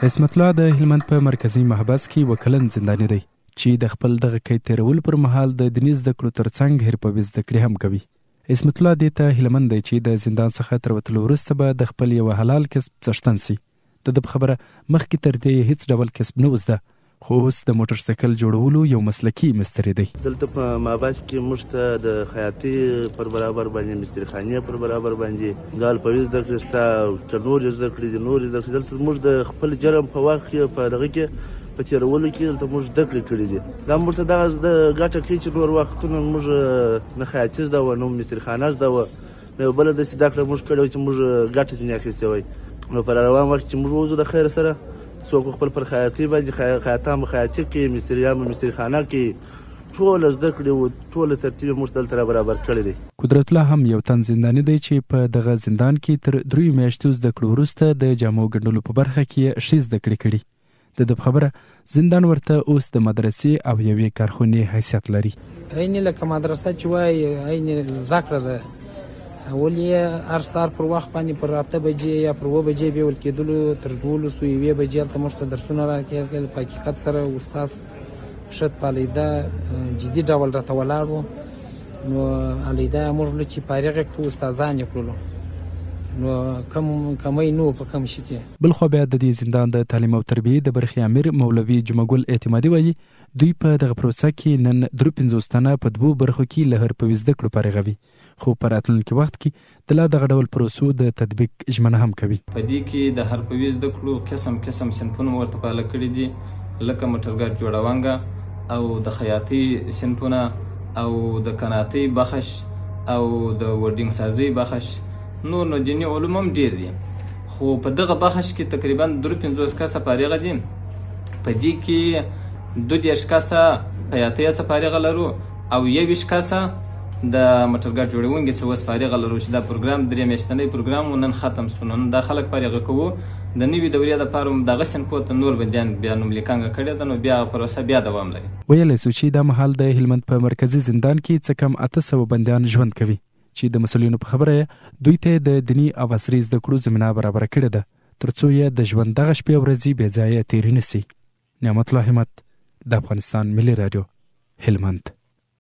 عصمت الله د هلمند په مرکزي محبس کې یوه کلن زنداني دی چې د خپل دغه قید تېرولو پر مهال د دیني زده کړو ترڅنګ حرفوي زده کړې هم کوي. عصمت الله دې ته هیله من دی چې د زندان څخه تر وتلو وروسته به د خپل یوه حلال کسب څښتن شي. د ده په خبره مخکې تر دې یې هیڅ ډول کسب نه و زده، خو اوس د موټر سایکل جوړولو یو مسلکي مستري دی. دلته په محبس کې موږ ته د خیاطۍ پر برابر باندې، مستري خانې پر برابر باندې د الفوي زده کړې شته او که نورې زده کړې دي، نورې زده کړې دلته موږ د خپل جرم په وخت کې په دغه کې په تېرولو کې دلته موږ زده کړې کړې دي. دا موږ ته دغه ګټه کوي چې نور وختونه موږ نه خیاطي زده وه، نه مستري خانه زده وه، نو یوه بله داسې زده کړه موږ کړې وه چې موږ ګټه ځینې اخیستې وای. نو په روان وخت چې موږ ووځو د خیر سره، څوک خپل پر خیاطۍ باندې، خیاطان به خیاطي کوي، مستریان به مستري خانه کوي، ټوله زده کړې و ټوله ترتیب یې موږ دلته را برابر کړی دی. قدرت الله هم یو تن زنداني دی چې په دغه زندان کې تر دریو میاشتو زده کړو وروسته د جامو ګنډلو په برخه کې یې ښې زده کړې کړي. د ده په خبره زندان ورته اوس د مدرسې او یوې کارخونې حیثیت لري. عین لکه مدرسه چې وایي عین زده کړه ده. اول یې هر سهار پر وخت باندې پر 8 بجې یا پر 7 بجې بیول کېدلو، تر 12 یوې بجې هلته موږ ته درسونه راکېدل. په حقیقت سره استاد ښه په علیحده جدي ډول راته ولاړ و، نو علیحده موږ له چې فارغ یې کړو استادان یې کړلو، نو کم کمی نه و په کم شي کې. بلخوا بیا د دې زندان د تعلیم او تربیې د برخې امیر مولوي جمعه ګل اعتمادي وایي، دوی په دغه پروسه کې نن 53 تنه په دوو برخو کې له حرفوي زده کړو فارغوي، خو په راتلونکي وخت کې د لا دغه ډول پروسو د تطبیق ژمنه هم کوي. په دې کې د حرفوي زده کړو قسم قسم صنفونه مو ورته فعاله کړي دي، لکه موټرګاډ جوړونګه او د خیاطۍ صنفونه او د قناتۍ بخش او د ورډینګ سازۍ بخش، نور نو دیني علوم هم ډېر دي، خو په دغه بخش کې تقریبا 53 کسه فارغه دي. په دې کې 32 کسه خیاطۍ څخه فارغه لرو او 21 کسه د موټرګاډ جوړونکي څه اوس فارغه لرو چې دا پروګرام 3 میاشتنی پروګرام و، نن ختم شو. نو نن دا خلک فارغه کوو. د نوي دورې دپاره هم دغه صنفو ته نور بندیان بیا نوم لیکنه کړې ده، نو بیا هغه پروسه بیا دوام لري. ویلی شو چې دا مهال د هلمند په مرکزي زندان کې څه کم 800 بندیان ژوند کوي چې د مسؤلینو په خبره یې دوی ته د دیني او عصري زده کړو زمینه برابره کړې ده ترڅو یې د ژوند دغه شپې او ورځې بې ځایه تېرې نه شي. نعمت الله همت، د افغانستان ملي راډیو، هلمند.